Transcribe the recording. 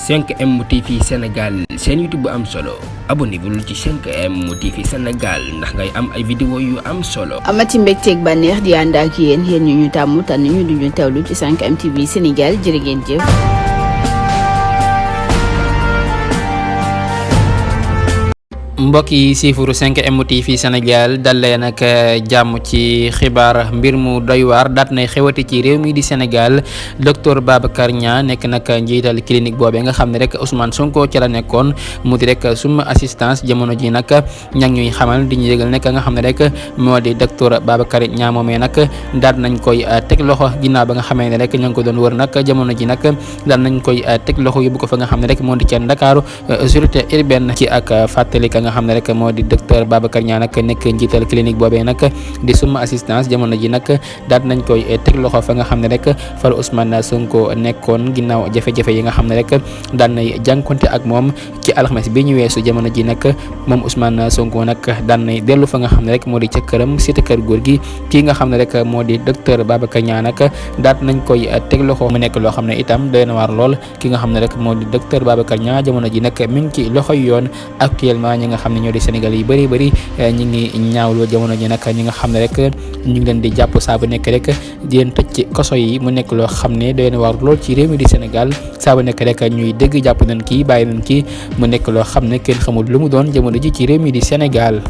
5M TV Sénégal seen YouTube bu am solo abonnez-vous ci 5M TV Sénégal ndax ngay am ay vidéo yu am solo. amati mbégteeg bànneex di ànd ak yéen ñu tàmm tànn ñu duñu teewlu ci 5M TV Sénégal jërë ngeen jëf. mbokk yi siifuru 5M TV Sénégal dal leen ak jàmm ci xibaar mbir mu doy waar daat nay xewati ci réew mi di Sénégal docteur Babacar Niang nekk nag njiital clinique boobee nga xam ne rek Ousmane Sonko ci la nekkoon mu di rek suma assistance jamono ji nag ña ngi ñuy xamal di ñu yëgal nekk nga xam ne rek moo di docteur Babacar Niang moomee nag daat nañ koy teg loxo ginnaaw ba nga xamee ne rek ña ngi ko doon wër nag jamono ji nag daat nañ koy teg loxo yóbbu ko fa nga xam ne rek moo di ca Ndakaaru sûreté urbaine ci ak fàttali nga xam ne rek moo di docteur Babacar Niang nag nekk njiital clinique boobee nag di suma assistance jamono ji nag daat nañ koy teg loxo fa nga xam ne rek fal Ousmane Sonko nekkoon ginnaaw jafe-jafe yi nga xam ne rek daan nay jànkonte ak moom ci alxames bi ñu weesu jamono ji nag moom Ousmane Sonko nag daan nay dellu fa nga xam ne rek moo di ca këram cité kër góor gi kii nga xam ne rek moo di docteur Babacar Niang nag daat nañ koy teg loxo mu nekk loo xam ne itam doy na waar lool ki nga xam ne rek moo di docteur Babacar Niang jamono ji nag mi ngi ci loxoy yoon actuellement ñi nga xam ne ñoo di Sénégal yi bëri ñi ngi ñaawlu jamono ji nag ñi nga xam ne rek ñu ngi leen di jàpp saa bu nekk rek di leen tëj ci koso yi mu nekk loo xam ne doy na waar lool ci réew mi di Sénégal saa bu nekk rek ñuy dégg jàpp nañ kii bàyyi nañ kii mu nekk loo xam ne kenn xamul lu mu doon jamono ji ci réew mi di Sénégal.